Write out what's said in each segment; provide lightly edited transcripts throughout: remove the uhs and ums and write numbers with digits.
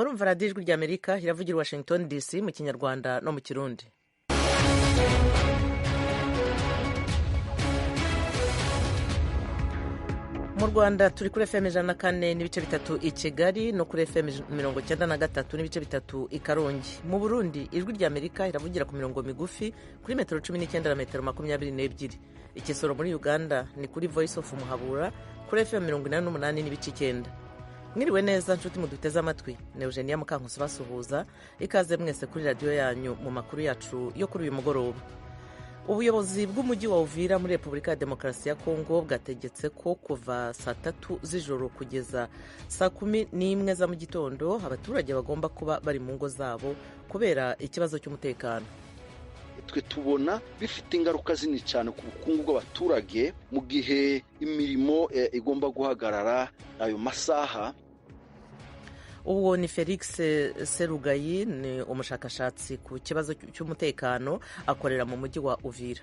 Murumva Radiyo Ijwi ry'Amerika iravugira i Washington DC mu Kinyarwanda no mu Kirundi. Mu Rwanda turi kuri FM 104.3 i Kigali no kuri FM 93.3 i Karongi. Mu Burundi, Ijwi ry'Amerika iravugira ku mirongo migufi kuri metero 19 na metero 22. Ikisoro muri Uganda ni kuri Voice of Muhabura kuri FM 88.9. Mwiriwe neza nshuti muduteze amatwi, ni Eugenia Mukankusi basuhuza, ikaze mwese kuri radiyo yanyu mu makuru yacu yo kuri uyu mugoroba. Ubuyobozi bw'umujyi wa Uvira muri Repubulika ya Demokarasi ya Kongo bwategetse ko kuva saa 3 z'ijoro kugeza saa 11 za mu gitondo abaturage bagomba kuba bari mu ngo zabo kubera ikibazo cy'umutekano. Twe tubona bifite ingaruka zinini cyane ku bukungu bw'abaturage mu gihe imirimo igomba guhagarara ayo masaha. Uwo ni Felix Serugayi, ni umushakashatsi ku kibazo cy'umutekano, akorera mu mujyi wa Uvira.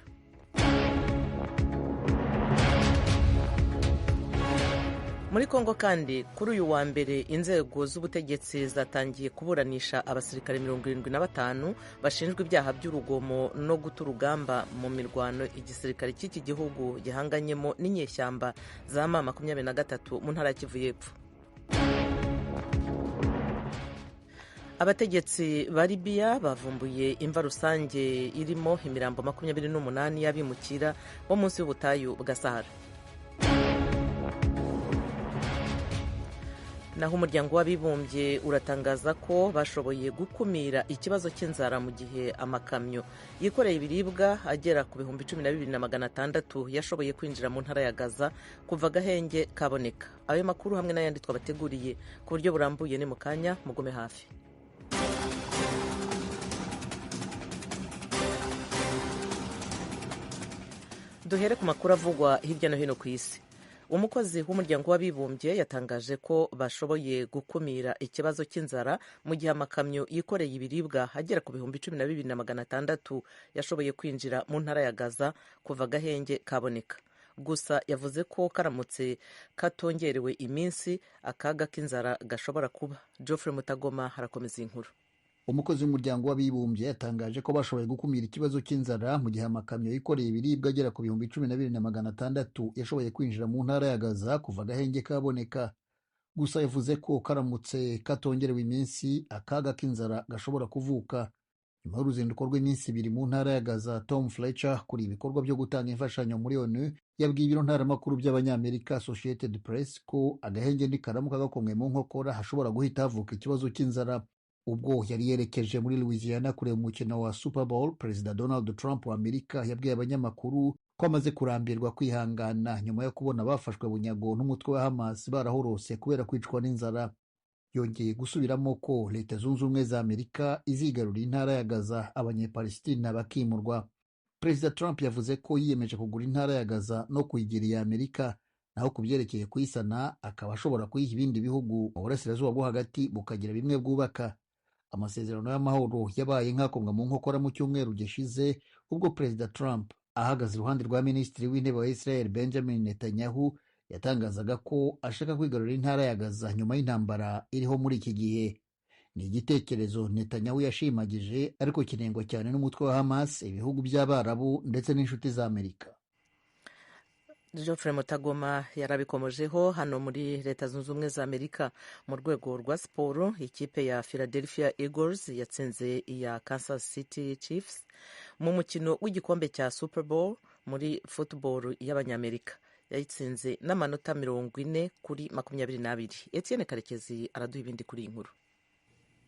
Muri Kongo kandi, kuri uyu wa mbere inzego z'ubutegetsi zatangiye kuburanisha abasirikare 75 bashinjwa ibyaha by'urugomo no guta urugamba mu mirwano igisirikare cy'iki gihugu gihanganyemo n'inyeshyamba za M23 mu ntara ya Kivu y'Epfo. Abategetsi ba Libiya bavumbuye imva rusange irimo imirambo 28 y'abimukira bo munsi y'ubutayu bwa Sahara. Naho Umuryango w'Abibumbye uratangaza ko bashoboye gukumira ikibazo cy'inzara mu gihe amakamyo yikoreye ibiribwa agera ku 12,600 yashoboye kwinjira mu ntara ya Gaza kuva agahenge kaboneka. Ayo makuru hamwe n'ayandi twabateguriye ku buryo burambuye ni mu kanya, mugume hafi. Duhere ku makuru avugwa hirya no hino ku isi. Umukozi w'Umuryango w'Abibumbye yatangaje ko bashoboye gukumira ikibazo cy'inzara mu gihe amakamyo yikoreye ibiribwa agera ku 12,600 yashoboye kwinjira mu ntara ya Gaza kuva agahenge kaboneka. Gusa yavuze ko karamutse katongerewe iminsi akaga k'inzara gashobora kuba. Geoffrey Mutagoma harakomeza inkuru. Umukozi w'Umuryango w'Abibumbye yatangaje ko bashoboye gukumira ikibazo cy'inzara mu gihe amakamyo yikoreye ibiribwa agera ku 12,600 yashoboye kwinjira mu ntara ya Gaza kuva agahenge kaboneka. Gusa yavuze ko karamutse katongerewe iminsi akaga k'inzara gashobora kuvuka. Nyuma y'uruzinduko rw'iminsi 2 mu ntara ya Gaza, Tom Fletcher kuri ibikorwa byo gutanga imfashanyo muri ONU yabwiye ibiro ntaramakuru by'Abanyamerika Associated Press ko agahenge nikaramuka gakomwe mu nkokora hashobora guhita havuka ikibazo cy'inzara. Ubwo yari yerekeje muri Louisiana kureba umukino wa Super Bowl, Perezida Donald Trump wa Amerika yabwiye abanyamakuru ko amaze kurambirwa kwihangana nyuma yo kubona bafashwe bunyago n'umutwe wa Hamas barahorose kubera kwicwa n'inzara. Yongeye gusubiramo ko Leta Zunze Ubumwe za Amerika izigarurira intara ya Gaza, Abanyepalestina bakimurwa. Perezida Trump yavuze ko yiyemeje kugura intara ya Gaza no kuyigira iya Amerika, naho ku byerekeye kuyisana akaba ashobora kuyiha ibindi bihugu mu burasirazuba bwo hagati bukagira bimwe bwubaka. Amasezerano y'amahoro yabaye nk'akomwa mu nkokora mu cyumweru gishize ubwo Perezida Trump ahagaze iruhande rwa Minisitiri w'Intebe wa Israel Benjamin Netanyahu yatangazaga ko ashaka kwigarurira intara ya Gaza nyuma y'intambara iriho muri iki gihe. Ni igitekerezo Netanyahu yashimagije ariko kinengwa cyane n'umutwe wa Hamas, ibihugu by'Abarabu ndetse n'inshuti za Amerika. Geoffrey Mutagoma yarabikomojeho. Hano muri Leta Zunze Ubumwe za Amerika, mu rwego rwa siporo, ikipe ya Philadelphia Eagles yatsinze iya Kansas City Chiefs mu mukino w'igikombe cya Super Bowl muri football y'Abanyamerika. Yayitsinze n'amanota 40-22. Etienne Karekezi araduha ibindi kuri iyi nkuru.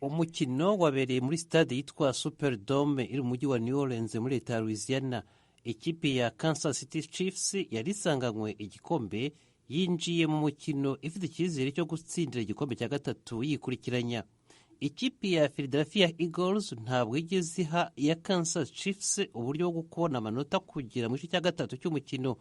Umukino wabereye muri stade yitwa Superdome iri mu mujyi wa New Orleans muri leta ya Louisiana. Ikipe ya Kansas City Chiefs yari isanganywe igikombe yinjiye mu mukino ifite icyizere cyo gutsindira igikombe cya gatatu yikurikiranya. Ikipe ya Philadelphia Eagles ntabwo igeze iha iya Kansas Chiefs uburyo bwo kubona amanota kugera mu gice cya gatatu cy'umukino.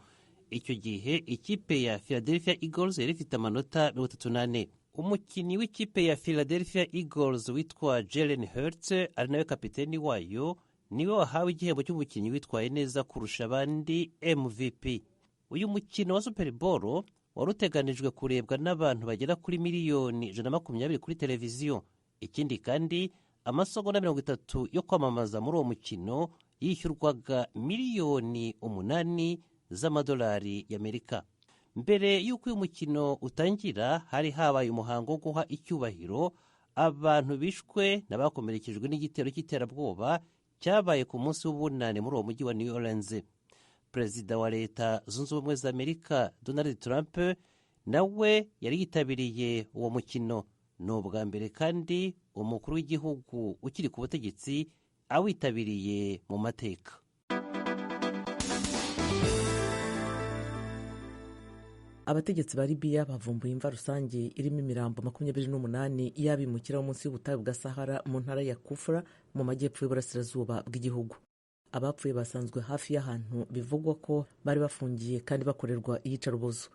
Icyo gihe ikipe ya Philadelphia Eagles yari ifite amanota 34. Umukinnyi w'ikipe ya Philadelphia Eagles witwa Jalen Hurts, ari nawe kapiteni wayo, niwe wahawe igihembo cy'umukinnyi witwaye neza kurusha abandi MVP. Uyu mukino wa Super Bowl wari uteganijwe kurebwa n'abantu bagera kuri 120,000,000 kuri televiziyo. Ikindi kandi, amasegonda 30 yo kwamamaza muri uwo mukino yishyurwaga miliyoni 8 z'amadolari y'Amerika. Mbere y'uko uyu mukino utangira, hari habaye umuhango wo guha icyubahiro abantu bishwe n'abakomerekejwe n'igitero cy'iterabwoba cyabaye ku munsi w'ubunane muri uwo mujyi wa New Orleans. Perezida wa Leta Zunze Ubumwe za Amerika, Donald Trump, nawe yari yitabiriye uwo mukino. Ni ubwa mbere kandi umukuru w'igihugu ukiri ku butegetsi awitabiriye mu mateka. Abategetsi ba Libiya bavumbuye imva rusange irimo imirambo 28 y'abimukira bo munsi y'ubutayu bwa Sahara mu ntara ya Kufra, mu majyepfo y'uburasirazuba bw'igihugu. Abapfuye basanzwe hafi y'ahantu bivugwa ko bari bafungiye kandi bakorerwa iyicarubozo.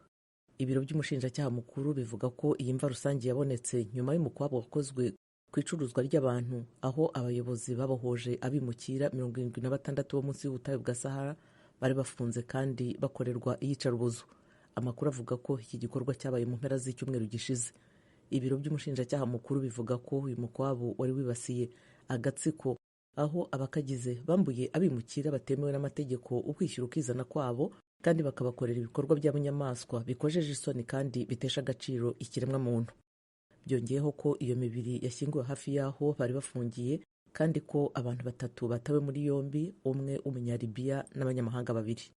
Ibiro by'umushinjacyaha mukuru bivuga ko iyi mva rusange yabonetse nyuma y'umukwabo wakozwe ku icuruzwa ry'abantu, aho abayobozi babohoje abimukira 76 bo munsi y'ubutayu bwa Sahara bari bafunze kandi bakorerwa iyicarubozo. Amakuru avuga ko iki gikorwa cyabaye mu mpera z'icyumweru gishize. Ibiro by'umushinjacyaha mukuru bivuga ko uyu mukwabu wari wibasiye agatsiko, aho abakagize bambuye abimukira batemewe n'amategeko ukwishyura ukizana kwabo, kandi bakabakorera ibikorwa by'abunyamaswa bikojeje isoni kandi bitesha agaciro ikiremwamuntu. Byongeyeho ko iyo mibiri yashyinguwe hafi y'aho bari bafungiye, kandi ko abantu batatu batawe muri yombi, umwe w'umunyalibiya n'abanyamahanga babiri.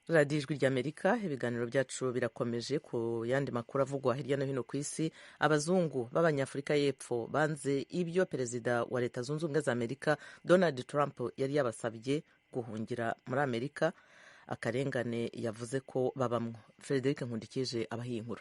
Radiyo Ijwi ry'Amerika, ibiganiro byacu birakomeje. Ku yandi makuru avugwa hirya no hino ku isi, abazungu b'Abanyafurika y'Epfo banze ibyo Perezida wa Leta Zunze Ubumwe za Amerika, Donald Trump, yari yabasabye guhungira muri Amerika akarengane yavuze ko babamwo. Frederic Nkundikije abahiye inkuru.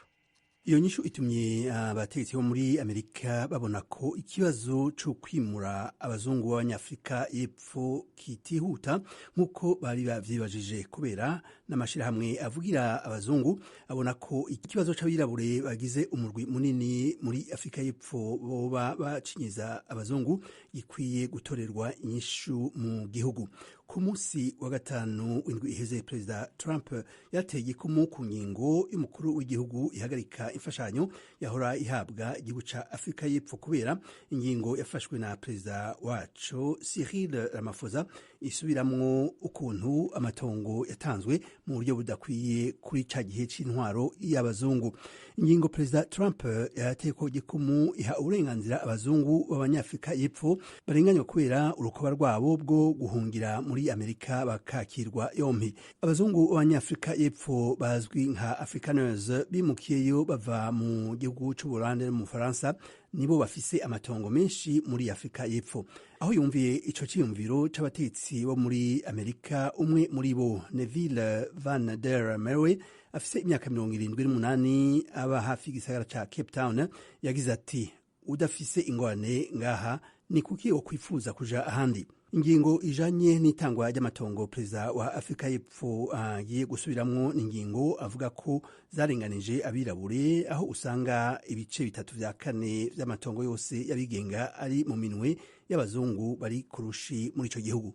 Iyo nyishu itumye abategetsi bo muri Amerika babona ko ikibazo cyo kwimura abazungu b'Abanyafurika y'Epfo kitihuta nk'uko bari bavyibajije, kubera n'amashirahamwe avugira abazungu abona ko ikibazo c'abirabure bagize umurwi munini muri Afurika y'Epfo boba bacinyiza abazungu gikwiye gutorerwa inyishu mu gihugu. Ku munsi wa gatanu w'indwi iheze, Perezida Trump yateye igikumu ku ngingo y'umukuru w'igihugu ihagarika imfashanyo yahora ihabwa igihugu ca Afurika y'Epfo, kubera ingingo yafashwe na perezida waco, Cyril Ramaphosa, isubiramwo ukuntu amatongo yatanzwe mu buryo budakwiye kuri ca gihe c'intwaro y'abazungu. Ingingo Perezida Trump yateye ko igikumu iha uburenganzira abazungu b'Abanyafurika y'Epfo barenganywa kubera urukoba rwabo bwo guhungira muri Amerika bakakirwa yompi. Abazungu b'Abanyafurika y'Epfo bazwi nka Afrikaners bimukiyeyo bava mu gihugu c'Ubuholande no mu Bufaransa nibo bafise amatongo menshi muri Afurika y'Epfo. Aho yumviye ico ciyumviro c'abatetsi bo muri Amerika, umwe muri bo, Neville van der Merwe, afise imyaka 78, aba hafi y'igisagara ca Cape Town, yagize ati: "Udafise ingorane ngaha, ni kuki wokwifuza kuja ahandi?" Ingingo ijanye n'itangwa ry'amatongo perezida wa Afurika y'Epfo agiye gusubiramwo ni ingingo avuga ko zarenganije abirabure, aho usanga ibice bitatu vya kane vy'amatongo yose y'abigenga ari mu minwe y'abazungu bari kurushi muri ico gihugu.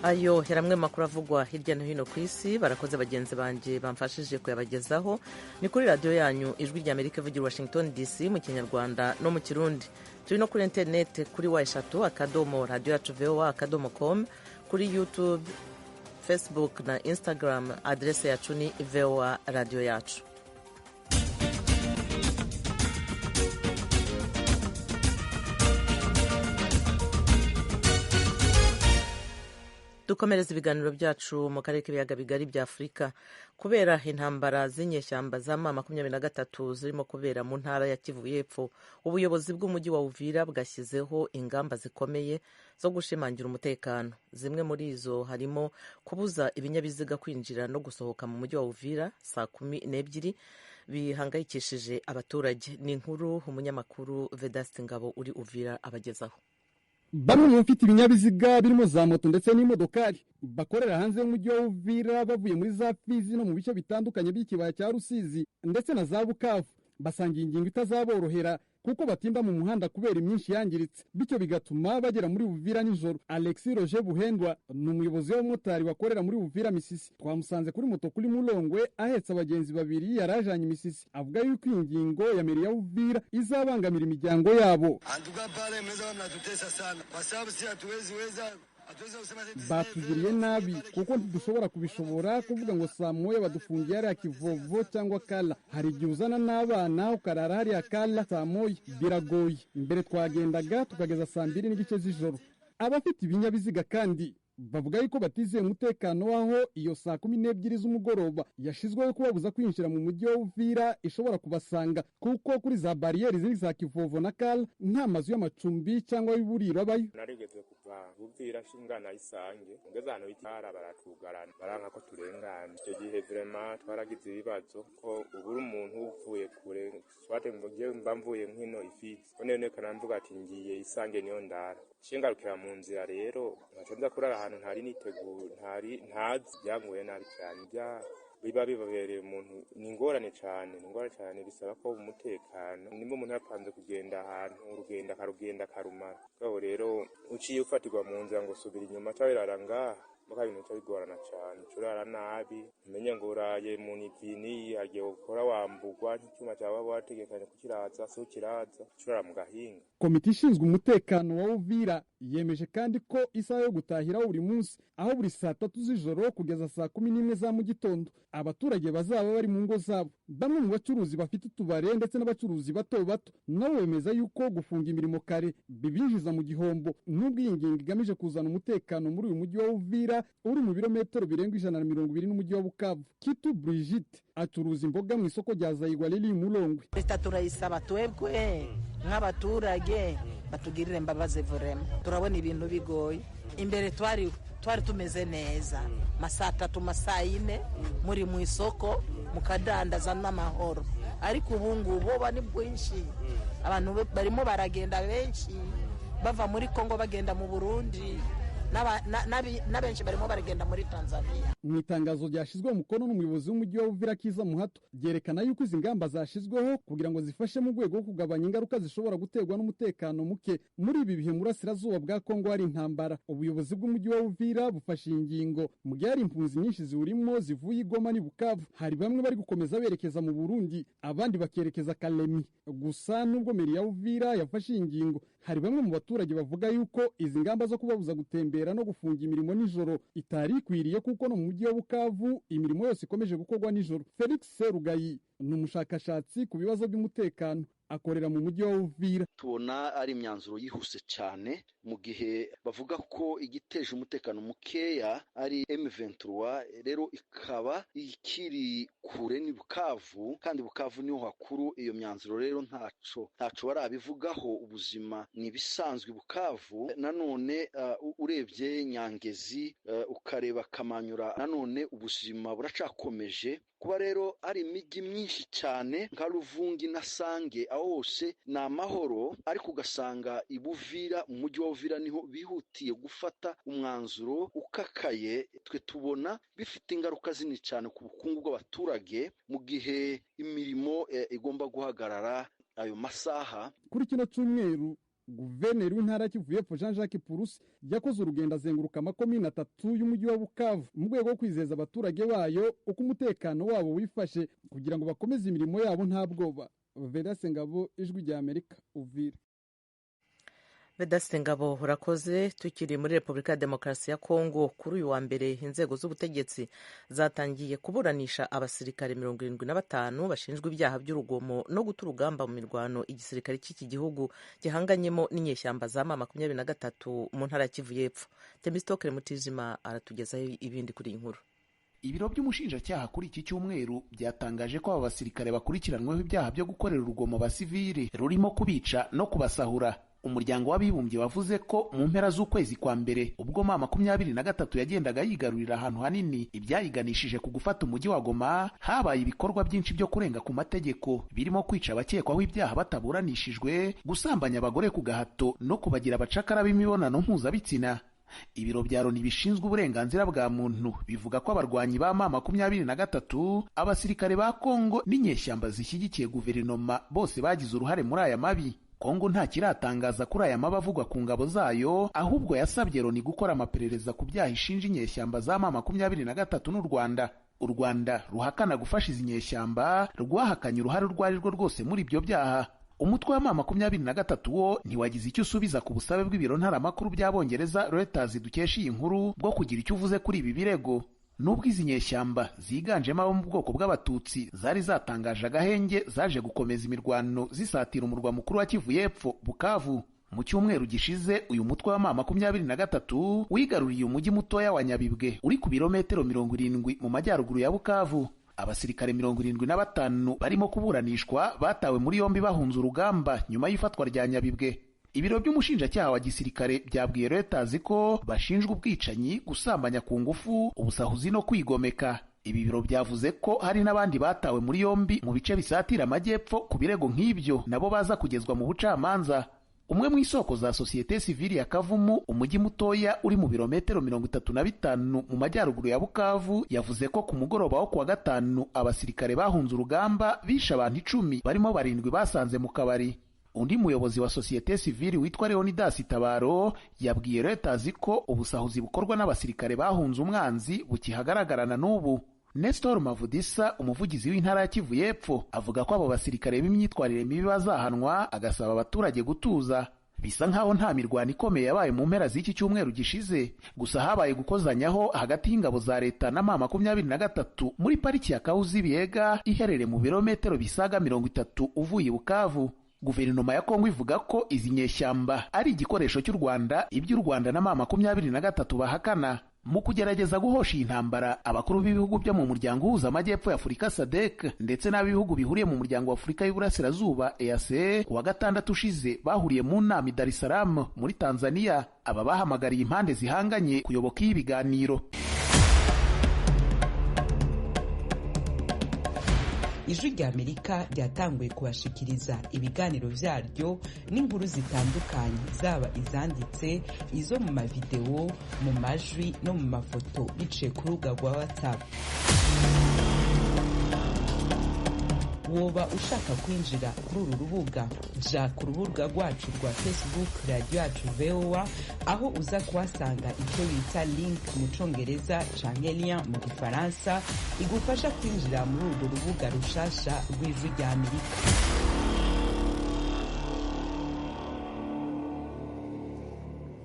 Ayo yari amwe makuru avugwa hirya no hino ku isi. Barakoze bagenzi banjye bamfashije kuyabagezaho. Ni kuri radiyo yanyu Ijwi rya Amerika ivugira Washington DC mu Kinyarwanda no mu Kirundi. Turi no kuri interineti kuri www.radioyacuvoa.com, kuri YouTube, Facebook na Instagram, aderese yacu ni VOA Radiyo Yacu. Dukomereza ibiganiro byacu mu karere k'ibiyaga bigari bya Afurika. Kubera intambara z'inyeshyamba za M23 zirimo kubera mu ntara ya Kivu y'Epfo, ubuyobozi bw'umujyi wa Uvira bwashyizeho ingamba zikomeye zo gushimangira umutekano. Zimwe muri izo harimo kubuza ibinyabiziga kwinjira no gusohoka mu mujyi wa Uvira saa 12, bihangayikishije abaturage. Ni inkuru umunyamakuru Vedaste Ngabo uri Uvira abagezaho. Bamwe mu bafite ibinyabiziga birimo za moto ndetse n'imodokari bakorera hanze y'umujyi wa Uvira, bavuye muri za Fizi no mu bice bitandukanye by'ikibaya cya Rusizi ndetse na za Bukavu, basanga iyi ngingo itazaborohera. kuko batinda mu muhanda kubera imyinshi yangiritse, bityo bigatuma bagera muri Uvira nijoro. Alexis Roger Buhendwa ni umuyobozi w'abamotari bakorera muri Uvira Misisi. Twamusanze kuri moto kuri Mulongwe ahetse abagenzi babiri yarajanye Misisi. Avuga yuko iyi ngingo ya meri ya Uvira izabangamira imiryango yabo. Batugiriye nabi kuko ntidushobora kubishobora kuvuga ngo saa moya badufungiye hariya Kivovo cyangwa Kala. Hari igihe uzana n'abana ukarara hariya Kala saa moya, biragoye. Mbere twagendaga tukageza saa 2:30 z'ijoro. Abafite ibinyabiziga kandi bavuga yuko batizeye umutekano w'aho iyo saa 12 z'umugoroba yashizweho kubabuza kwinjira mu mujyi wa Uvira ishobora kubasanga, kuko kuri za bariyeri ziri za Kivovo na Kala nta mazu y'amacumbi cyangwa y'uburiro abayo. Narigeze kuva Uvira shingana Isange ngeze ahantu bitara baratugarana baranka ko turengana. Icyo gihe vraiment twaragize ibibazo ko ubura umuntu uvuye kure, swate mvuye mba mvuye nkino Ifizi none kanamvuga ati ngiye Isange niyo ndara shingarukira mu nzira, rero nkaca kurara ahantu ntari niteguye, ntari ntazi, byanguye nabi cyane. Biba bibabereye umuntu ni ingorane cyane, ni ingorane cyane, bisaba ko umutekano nimba umuntu yapanze kugenda ahantu urugenda akarugenda akarumara. Ubwo rero uciye ufatirwa mu nzira ngo subira inyuma cyangwa irara ngaha muka ibintu bica bigorana cyane, urara nabi umenye ngo uraye mu nivini hagiye gukora wambugwa nk'icyuma cyawe wategekanye kukiraza si ukiraza urara mu gahinga. Komite ishinzwe umutekano wa Uvira yemeje kandi ko isaha yo gutahiraho buri munsi aho buri saa 3 z'ijoro kugeza saa 11 za mu gitondo abaturage bazaba bari mu ngo zabo. Bamwe mu bacuruzi bafite utubare ndetse n'abacuruzi bato bato nabo bemeza yuko gufunga imirimo kare bibinjiza mu gihombo, nubwo iyi ngingo igamije kuzana umutekano muri uyu mujyi wa Uvira uri mu birometero birenga 120 n'umujyi wa Bukavu. Kitu Brigitte acuruza imboga mu isoko rya Zayigwa riri Mulongwe. Leta turayisaba twebwe nk'abaturage batugirire imbabazi vurema, turabona ibintu bigoye. Imbere twari tumeze neza, masaa 3 masaa 4 muri mu isoko mukadandaza n'amahoro, ariko ubu ngubu ni bwinshi, abantu barimo baragenda benshi bava muri Kongo bagenda mu Burundi, n'abenshi barimo baragenda muri Tanzania. Mu itangazo ryashyizweho umukono n'umuyobozi w'umujyi wa Uvira Kiza Muhato ryerekana yuko izi ngamba zashyizweho kugira ngo zifashe mu rwego rwo kugabanya ingaruka zishobora guterwa n'umutekano muke muri ibi bihe murasirazuba bwa Kongo hari intambara. Ubuyobozi bw'umujyi wa Uvira bufashe ingingo mu gihe hari impunzi nyinshi ziwurimo zivuye i Goma n'i Bukavu. Hari bamwe bari gukomeza berekeza mu Burundi, abandi bakerekeza Kalemi. Gusa nubwo meri ya Uvira yafashe ingingo, hari bamwe mu baturage bavuga yuko izi ngamba zo kubabuza gutembera no gufunga imirimo nijoro itari ikwiriye, kuko no mu mujyi wa Bukavu imirimo yose ikomeje gukorwa nijoro. Felix Serugayi ni umushakashatsi ku bibazo by'umutekano akorera mu mujyi wa Uvira. Tubona ari imyanzuro yihuse cyane mu gihe bavuga ko igiteje umutekano mukeya ari M23, rero ikaba ikiri kure ni Bukavu, kandi Bukavu niho hakuru. Iyo myanzuro rero ntaco barabivugaho, ubuzima ni bisanzwe Bukavu. Nanone urebye Nyangezi ukareba Kamanyura, nanone ubuzima buracakomeje. Kuba rero ari imijyi myinshi cyane nka Ruvungi na Sange, aho hose ni amahoro, ariko ugasanga ibuvira mu mujyi wa Uvira niho bihutiye gufata umwanzuro ukakaye. Twe tubona bifite ingaruka zinini cyane ku bukungu bw'abaturage mu gihe imirimo igomba guhagarara ayo masaha. Kuri kino cyumweru Guverineri w'intara Kivu y'Epfo Jean Jacques Purusi yakoze urugendo azenguruka amakomine 3 y'umujyi wa Bukavu mu rwego rwo kwizeza abaturage bayo uko umutekano wabo wifashe kugira ngo bakomeze imirimo yabo nta bwoba. Vedaste Ngabo, Ijwi rya Amerika, Uvira. Vedaste Ngabo urakoze. Tukiri muri Repubulika ya Demokarasi ya Kongo, kuri uyu wa mbere inzego z'ubutegetsi zatangiye kuburanisha abasirikare 75 bashinjwa ibyaha by'urugomo no guta urugamba mu mirwano igisirikare cy'iki gihugu gihanganyemo n'inyeshyamba za M23 mu ntara ya Kivu y'Epfo. Temistokere Mutijima aratugezaho ibindi kuri iyi nkuru. Ibiro by'umushinjacyaha kuri iki cyumweru byatangaje ko aba basirikare bakurikiranweho ibyaha byo gukorera urugomo abasivili rurimo kubica no kubasahura. Umuryango w'abibumbye wavuze ko mu mpera z'ukwezi kwa mbere ubwo M23 yagendaga yigarurira ahantu hanini ibyayiganishije ku gufata umujyi wa Goma, habaye ibikorwa byinshi byo kurenga ku mategeko birimo kwica abakekwaho ibyaha bataburanishijwe, gusambanya abagore ku gahato no kubagira abacakara b'imibonano mpuzabitsina. Ibiro bya Loni bishinzwe uburenganzira bwa muntu bivuga ko abarwanyi ba M23, abasirikare ba Kongo n'inyeshyamba zishyigikiye guverinoma bose bagize uruhare muri aya mabi. Kongo nta kiratangaza kuri aya mabi avugwa ku ngabo zayo, ahubwo yasabye Loni gukora amaperereza ku byaha ishinja inyeshyamba za M23 n'u Rwanda. U Rwanda ruhakana gufasha izi nyeshyamba, rwahakanye uruhare urwo ari rwo rwose muri ibyo byaha. Umutwe wa M23 wo ntiwagize icyo usubiza ku busabe bw'ibiro ntaramakuru by'Abongereza Reuters dukesha iyi nkuru bwo kugira icyo uvuze kuri ibi birego. Nubwo izi nyeshyamba ziganjemo abo mu bwoko bw'Abatutsi zari zatangaje agahenge, zaje gukomeza imirwano zisatira umurwa mukuru wa Kivu y'Epfo, Bukavu. Mu cyumweru gishize uyu mutwe wa M23 wigaruriye umujyi mutoya wa Nyabibwe uri ku birometero 70 mu majyaruguru ya Bukavu. Abasirikare 75 barimo kuburanishwa batawe muri yombi bahunze urugamba nyuma y'ifatwa rya Nyabibwe. Ibiro by'umushinjacyaha wa gisirikare byabwiye Reuters ko bashinjwa ubwicanyi, gusambanya ku ngufu, ubusahuzi no kwigomeka. Ibi biro byavuze ko hari n'abandi batawe muri yombi mu bice bisatira amajyepfo ku birego nk'ibyo, nabo baza kugezwa mu bucamanza. Umwe mu isoko za sosiyete sivili ya Kavumu, umujyi mutoya uri mu birometero 35 mu majyaruguru ya Bukavu, yavuze ko ku mugoroba wo kuwa gatanu abasirikare bahunze urugamba bishe abantu 10 barimo 7 basanze mu kabari. Undi muyobozi wa sosiyete sivili witwa Leonidas Tabaro yabwiye Reuters ko ubusahuzi bukorwa n'abasirikare bahunze umwanzi bukihagaragarana n'ubu. Nestor Mavudisa, umuvugizi w'intara ya Kivu y'Epfo, avuga ko abo basirikare b'imyitwarire mibi bazahanwa, agasaba abaturage gutuza. Bisa nkaho nta mirwano ikomeye yabaye mu mpera z'iki cyumweru gishize, gusa habaye gukozanyaho hagati y'ingabo za leta na M23 muri pariki ya Kahuzi-Biega iherereye mu birometero bisaga 30 uvuye i Bukavu. Guverinoma ya Kongo ivuga ko izi nyeshyamba ari igikoresho cy'u Rwanda, iby'u Rwanda na M23 bahakana. Mu kugerageza guhosha iyi ntambara, abakuru b'ibihugu byo mu muryango uhuza amajyepfo ya Afurika SADC ndetse n'ab'ibihugu bihuriye mu muryango wa Afurika y'Uburasirazuba EAC kuwa gatandatu ushize bahuriye mu nama i Dar es Salaam muri Tanzania. Aba bahamagariye impande zihanganye kuyoboka ibiganiro. Ijwi rya Amerika ryatanguye kubashikiriza ibiganiro vyaryo n'inkuru zitandukanye, zaba izanditse, izo mu mavideo, mu majwi no mu mafoto, biciye ku rubuga rwa WhatsApp. Woba ushaka kwinjira kuri uru rubuga, ja ku rubuga rwacu rwa Facebook, Radio yacu VOA, aho uza kuhasanga icyo bita link mu Congereza canke lien mu Gifaransa, igufasha kwinjira muri urwo rubuga rushasha rw'Ijwi rya Amerika.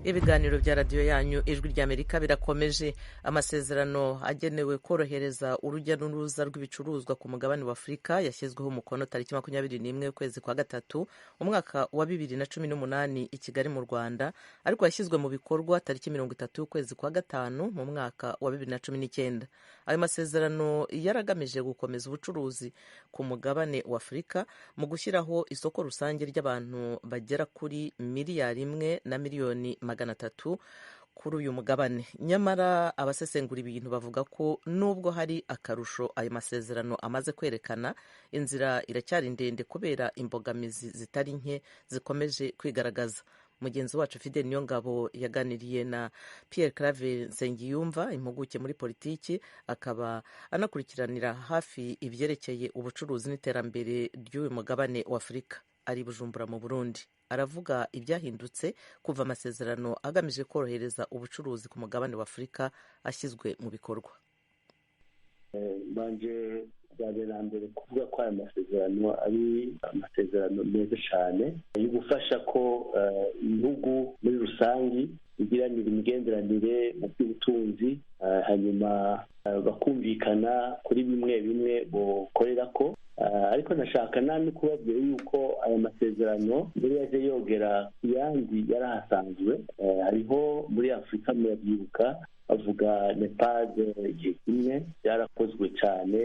Ibiganiro bya radiyo yanyu Ijwi rya Amerika birakomeje. Amasezerano agenewe korohereza urujya n'uruza rw'ibicuruzwa ku mugabane wa Afurika yashyizweho umukono tariki 21 ukwezi kwa gatatu umwaka wa 2018 i Kigali mu Rwanda, ariko yashyizwe mu bikorwa tariki 30 ukwezi kwa gatanu mu mwaka wa 2019. Ayo masezerano yaragamije gukomeza ubucuruzi ku mugabane wa Afurika mu gushyiraho isoko rusange ry'abantu bagera kuri miliyari 1 na miliyoni 300 kuri uyu mugabane. Nyamara abasesengura ibintu bavuga ko nubwo hari akarusho ayo masezerano amaze kwerekana, inzira iracyari ndende kubera imbogamizi zitari nke zikomeje kwigaragaza. Mugenzi wacu Fidel Niyongabo yaganiriye na Pierre Claver Nsengiyumva, impuguke muri politiki, akaba anakurikiranira hafi ibyerekeye ubucuruzi n'iterambere ry'uyu mugabane wa Afurika, ari Bujumbura mu Burundi. Aravuga ibyahindutse kuva amasezerano agamije korohereza ubucuruzi ku mugabane wa Afurika ashyizwe mu bikorwa. Mbanje bwa mbere kuvuga ko aya masezerano ari amasezerano meza cyane yo gufasha ko ibihugu muri rusange bigiranira imigenderanire mu by'ubutunzi, hanyuma bakumvikana kuri bimwe bimwe bokorera ko. Ariko nashaka nani kubabwira yuko aya masezerano mbere yaje yogera ku yandi yari ahasanzwe. Hariho muri Afurika, murabyibuka bavuga NEPAD igihe kimwe byarakozwe cyane,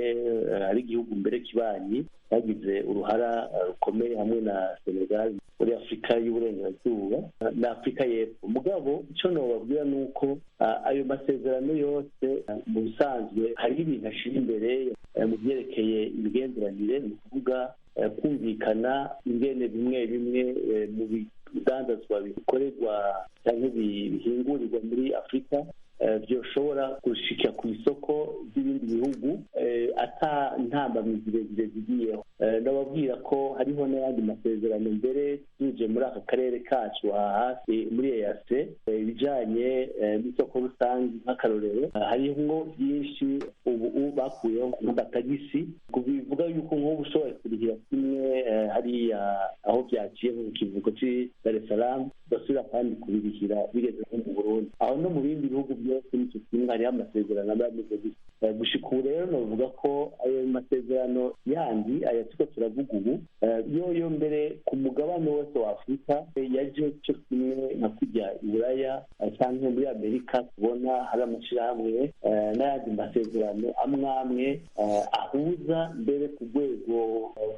hari igihugu mbere kibanyi bagize uruhara rukomeye hamwe na Senegal muri Afurika y'Uburengerazuba na Afurika y'Epfo. Mugabo icyo nobabwira ni uko ayo masezerano yose mu bisanzwe hariho ibintu ashyira imbere mu byerekeye imigenderanire, ni ukuvuga kumvikana ingene bimwe bimwe mu ibidandazwa bikorerwa cyangwa bihingurirwa muri Afurika byoshobora gushika ku isoko ry'ibindi bihugu ata ntambamyi zirezire zigiyeho. Ndababwira ko hariho n'ayandi masezerano mbere tuje muri aka karere kacu aha hafi muri EAC, ibijanye n'isoko rusange nk'akarorero, harimwo byinshi ubu bakuyeho nk'amatagisi, bivuga yuko nk'ubu ushobora kurihira kimwe hariya aho byaciye mu kivuko cy'i Dar es Salaam, basubira kandi kubirihira bigeze nko mu Burundi, aho no mu bindi bihugu byose nicyo kimwe, hariho amasezerano aba ameze gutya. Gushika ubu rero novuga ko ayo masezerano yandi aya turiko turavuga ubu yoyo mbere ku mugabane wose wa Afurika yaje cyo kimwe nka kujya i Buraya canke muri Amerika, kubona hari amashirahamwe n'ayandi masezerano amwe amwe ahuza mbere ku rwego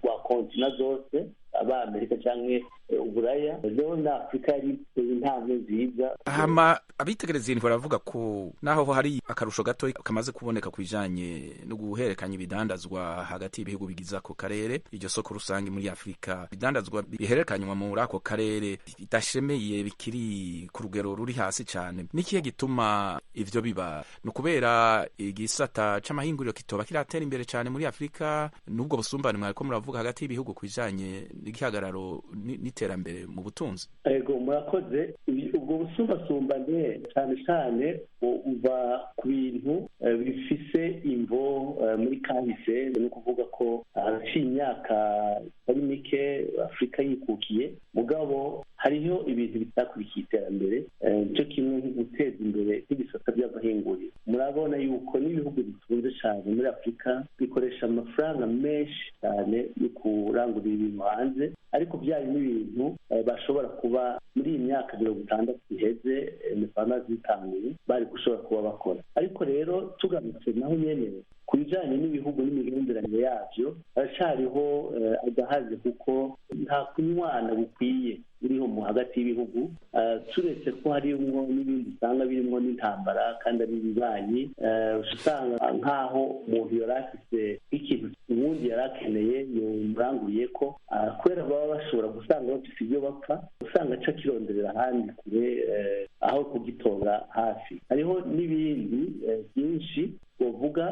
rwa kontina zose, aba Amerika canke Uburaya, rero na Afurika yari iteye intambwe nziza. Hama abitegereza ibintu baravuga ko naho hari akarusho gato kamaze kuboneka ku bijanye no guhererekanya ibidandazwa hagati y'ibihugu bigize ako karere, iryo soko rusange muri Afurika, ibidandazwa bihererekanywa muri ako karere bidashemeye, bikiri ku rugero ruri hasi cyane. N'ikihe gituma ivyo biba? Ni ukubera igisata c'amahinguriro kitoba kiratera imbere cyane muri Afurika, n'ubwo busumbane mwariko muravuga hagati y'ibihugu ku bijanye n'igihagararo n'iterambere mu butunzi? Ego, murakoze. Ubwo busumbasumbane cyane cyane uva ku bintu bifise imvo muri kahise. Ni ukuvuga ko haraciye imyaka itari mike Afurika yikukiye, mugabo hariho ibintu bitakurikiye iterambere, cyo kimwe nko guteza imbere nk'ibisata by'amahinguriro. Murabona yuko n'ibihugu bitunze cyane muri Afurika bikoresha amafaranga menshi cyane yo kurangurira ibintu hanze, ariko byari n'ibintu bashobora kuba muri iyi myaka 60 iheze imipanga zitanguye bari gushobora kuba bakora. Ariko rero tugarutse naho nyene ku bijanye n'ibihugu n'imigenderanire yavyo, haracyariho agahaze, kuko nta kunywana gukwiye uriho mu hagati y'ibihugu, turetse ko harimwo n'ibindi usanga birimwo n'intambara kandi ari ibibanyi. Usanga nk'aho umuntu yari afise nk'ikintu uwundi yari akeneye yomuranguriye ko, kubera baba bashobora gusanga bafise ibyo bapfa, usanga aca akironderera ahandi kure aho kugitora hafi. Hariho n'ibindi byinshi bavuga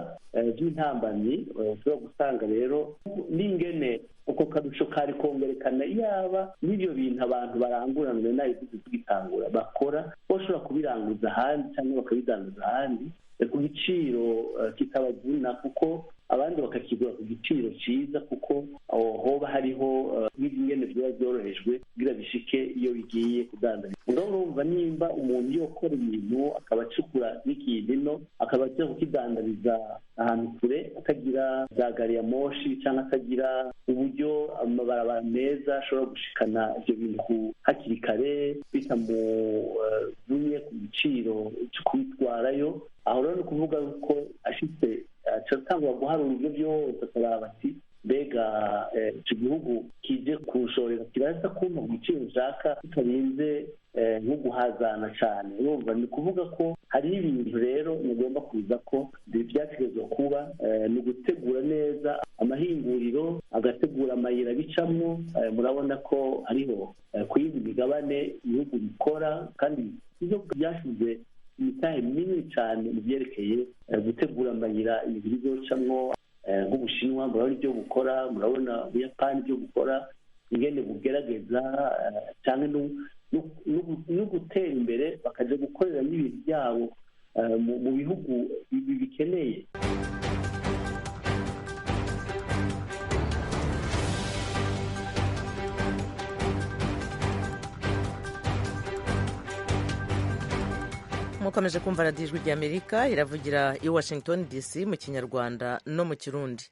by'intambamyi ushobora gusanga rero n'ingene uko karusho kari kongerekana, yaba n'ibyo bintu abantu baranguranwe nabivuze tugitangura bakora, bashobora kubiranguza ahandi cyangwa bakabidandaza ahandi ku giciro kitabavuna, kuko abandi bakakigura ku giciro cyiza, kuko hoba hariho n'ingene biba byorohejwe kugira bishike iyo bigiye kudandaza. Urumva nimba umuntu yokora ibintu akaba acukura n'ikintu ino, akaba agiye kukidandariza ahantu kure, atagira za gari ya moshi cyangwa atagira uburyo amabarabara meza ashobora gushikana ibyo bintu hakiri kare bitamuvunye ku giciro cyo kubitwarayo, aho rero ni ukuvuga ko ashitse atangura guharura ibyo byose, akaraba ati mbega icyo gihugu kije kunshorera kiraza kumpa ku giciro nshaka kitarinze nko guhazana cyane. Urumva ni ukuvuga ko hariho ibintu rero mugomba kuza ko byategerezwa kuba ni ugutegura neza amahinguriro, agategura amayira bicamwo. Murabona ko hariho ku yindi migabane ibihugu bikora kandi ibyo byashyize imitahe minini cyane mu byerekeye gutegura amayira ibintu bizocamwo, nk'Ubushinwa murabona ibyo bukora, murabona Ubuyapani ibyo bukora, ingene bugerageza cyane no gutera imbere bakaja gukorera n'ibintu byabo mu bihugu bibikeneye. Mukomeje kumva radiyo Ijwi ry'Amerika iravugira i Washington DC mu Kinyarwanda no mu Kirundi.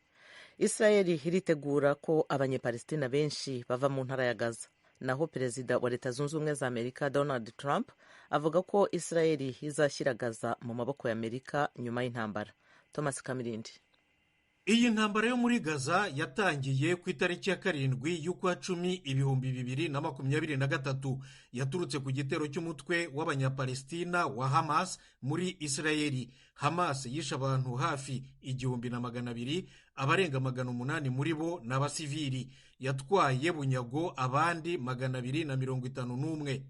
Israeli iritegura ko Abanyepalestina benshi bava mu ntara ya Gaza, naho Perezida wa Leta Zunze Ubumwe za Amerika Donald Trump avuga ko Israeli izashyira Gaza mu maboko ya Amerika nyuma y'intambara. Thomas Kamirindi. Iyi ntambara yo muri Gaza yatangiye ku itariki ya 7 y'ukwa 10 2023, yaturutse ku gitero cy'umutwe w'Abanyapalestina wa Hamas muri Isirayeli. Hamas yishe abantu hafi 1200, abarenga 800 muri bo ni abasivili. Yatwaye bunyago abandi 251.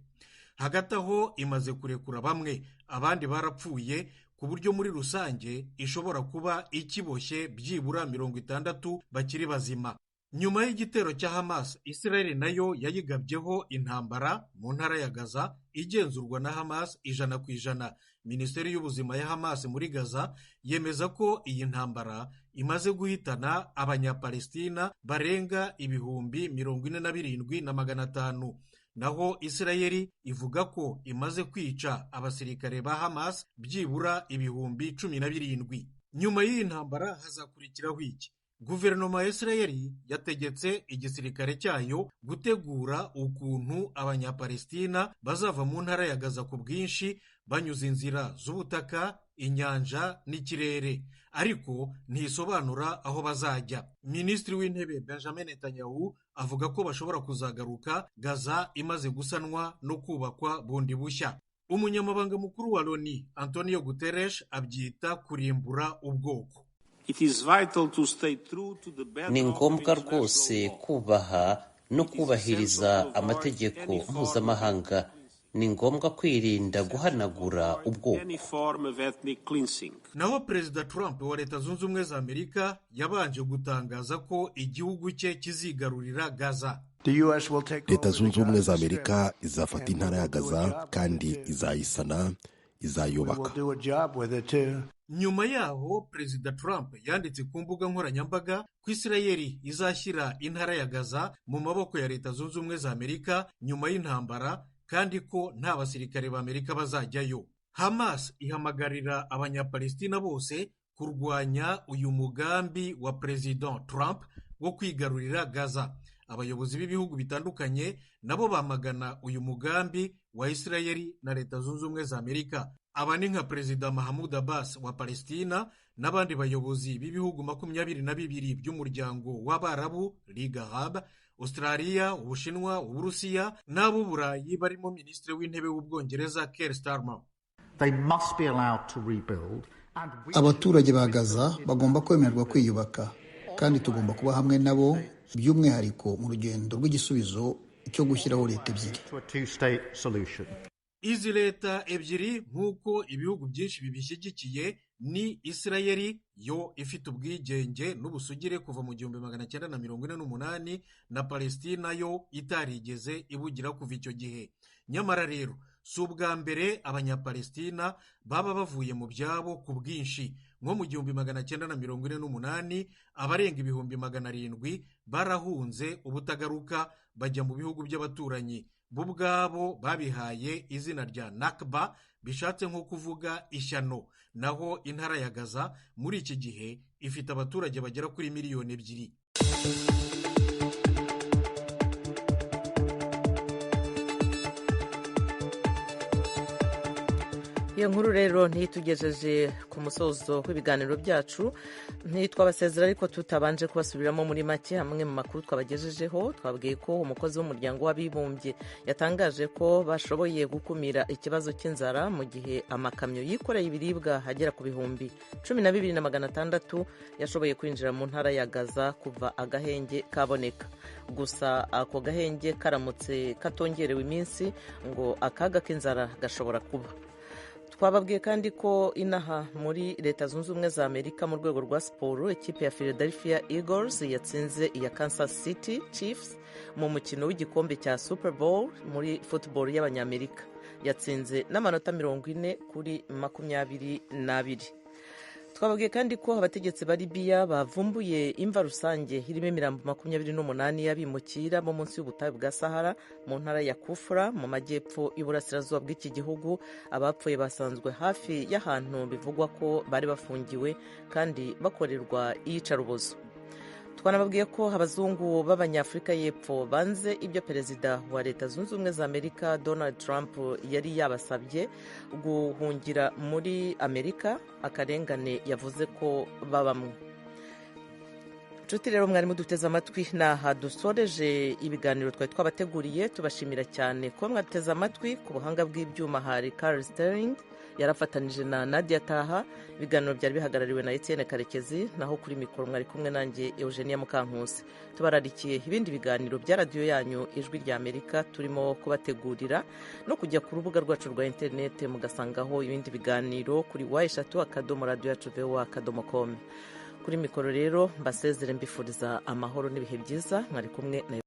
Hagati aho imaze kurekura bamwe, abandi barapfuye, ku buryo muri rusange ishobora kuba ikiboshye byibura 60 bakiri bazima. Nyuma y'igitero cya Hamas, Israel nayo yayigabyeho intambara mu ntara ya Gaza igenzurwa na Hamas 100%. Minisiteri y'ubuzima ya Hamas muri Gaza yemeza ko iyi ntambara imaze guhitana Abanyapalestina barenga 47,500. Naho Isirayeli ivuga ko imaze kwica abasirikare ba Hamas byibura 17,000. Nyuma y'iyi ntambara hazakurikiraho iki? Guverinoma ya Isirayeli yategetse igisirikare cyayo gutegura ukuntu Abanyapalestina bazava mu ntara ya Gaza ku bwinshi banyuze inzira z'ubutaka, inyanja n'ikirere, ariko ntisobanura aho bazajya. Minisitiri w'Intebe Benjamin Netanyahu avuga ko bashobora kuzagaruka Gaza imaze gusanwa no kubakwa bundi bushya. Umunyamabanga mukuru wa Loni Antonio Guterres abyita kurimbura ubwoko. Ni ngombwa rwose kubaha no kubahiriza amategeko mpuzamahanga. Ni ngombwa kwirinda guhanagura ubwoko. Naho Perezida Trump wa Leta Zunze Ubumwe za Amerika yabanje gutangaza ko igihugu cye kizigarurira Gaza. Leta Zunze Ubumwe za Amerika izafata intara ya Gaza kandi izayisana, izayubaka. Nyuma yaho Perezida Trump yanditse ku mbuga nkoranyambaga ko Isirayeli izashyira intara ya Gaza mu maboko ya Leta Zunze Ubumwe za Amerika nyuma y'intambara, kandi ko nta basirikare ba Amerika bazajyayo. Hamas ihamagarira Abanyapalestina bose kurwanya uyu mugambi wa Perezida Trump wo kwigarurira Gaza. Abayobozi b'ibihugu bitandukanye nabo bamagana uyu mugambi wa Isirayeli na Leta Zunze Ubumwe za Amerika. Aba ni nka Perezida Mahmoud Abbas wa Palestina n'abandi bayobozi b'ibihugu 22 by'umuryango w'Abarabu, Liga Arab, Australia, Ubushinwa, Uburusiya n'ab'Uburayi barimo Minisitiri w'Intebe w'Ubwongereza Keir Starmer. Abaturage ba Gaza bagomba kwemererwa kwiyubaka, kandi tugomba kuba hamwe nabo by'umwihariko mu rugendo rw'igisubizo cyo gushyiraho leta ebyiri. Izi leta ebyiri nk'uko ibihugu byinshi bibishyigikiye ni Isirayeli yo ifite ubwigenge n'ubusugire kuva mu 1948 na Palestina yo itarigeze ibugira kuva icyo gihe. Nyamara rero si ubwa mbere Abanyapalestina baba bavuye mu byabo ku bwinshi. Nko mu 1948 abarenga 700,000 barahunze ubutagaruka bajya mu bihugu by'abaturanyi. Bo ubwabo babihaye izina rya Nakba, bishatse nko kuvuga ishyano. Naho intara ya Gaza muri iki gihe ifite abaturage bagera kuri 2 miliyoni. Iyo nkuru rero ntitugejeje ku musozo w'ibiganiro byacu, ntitwabasezera ariko tutabanje kubasubiramo muri make amwe mu makuru twabagejejeho. Twabwiye ko umukozi w'umuryango w'abibumbye yatangaje ko bashoboye gukumira ikibazo cy'inzara mu gihe amakamyo yikoreye ibiribwa agera ku 12,600 yashoboye kwinjira mu ntara ya Gaza kuva agahenge kaboneka. Gusa ako gahenge karamutse katongerewe iminsi ngo akaga k'inzara gashobora kuba. Twababwiye kandi ko inaha muri Leta Zunze Ubumwe za Amerika mu rwego rwa siporo, ikipe ya Philadelphia Eagles yatsinze iya Kansas City Chiefs mu mukino w'igikombe cya Super Bowl muri football y'Abanyamerika. Yatsinze n'amanota 40-22. Twababwiye kandi ko abategetsi ba Libya bavumbuye imva rusange irimo imirambo 28 y'abimukira bo munsi y'ubutayu bwa Sahara mu ntara ya Kufra mu majyepfo y'uburasirazuba bw'iki gihugu. Abapfuye basanzwe hafi y'ahantu bivugwa ko bari bafungiwe kandi bakorerwa iyicarubozo. Twanababwiye ko abazungu b'Abanyafurika y'Epfo banze ibyo Perezida wa Leta Zunze Ubumwe za Amerika Donald Trump yari yabasabye guhungira muri Amerika, akarengane yavuze ko babamwe. Nshuti rero mwari muduteze amatwi, naha dusoreje ibiganiro twari twabateguriye. Tubashimira cyane kuba mwaduteze amatwi. Ku buhanga bw'ibyuma hari Carl Sterling yarafatanije na Nadia Taha. Ibiganiro byari bihagarariwe na Etienne Karekezi, naho kuri mikoro mwari kumwe nanjye Eugenia Mukankusi. Tubararikiye ibindi biganiro bya radiyo yanyu Ijwi rya Amerika turimo kubategurira, no kujya ku rubuga rwacu rwa interinete mugasangaho ibindi biganiro kuri www.radioyacuvoa.com. Kuri mikoro rero mbasezere mbifuriza amahoro n'ibihe byiza. Mwari kumwe na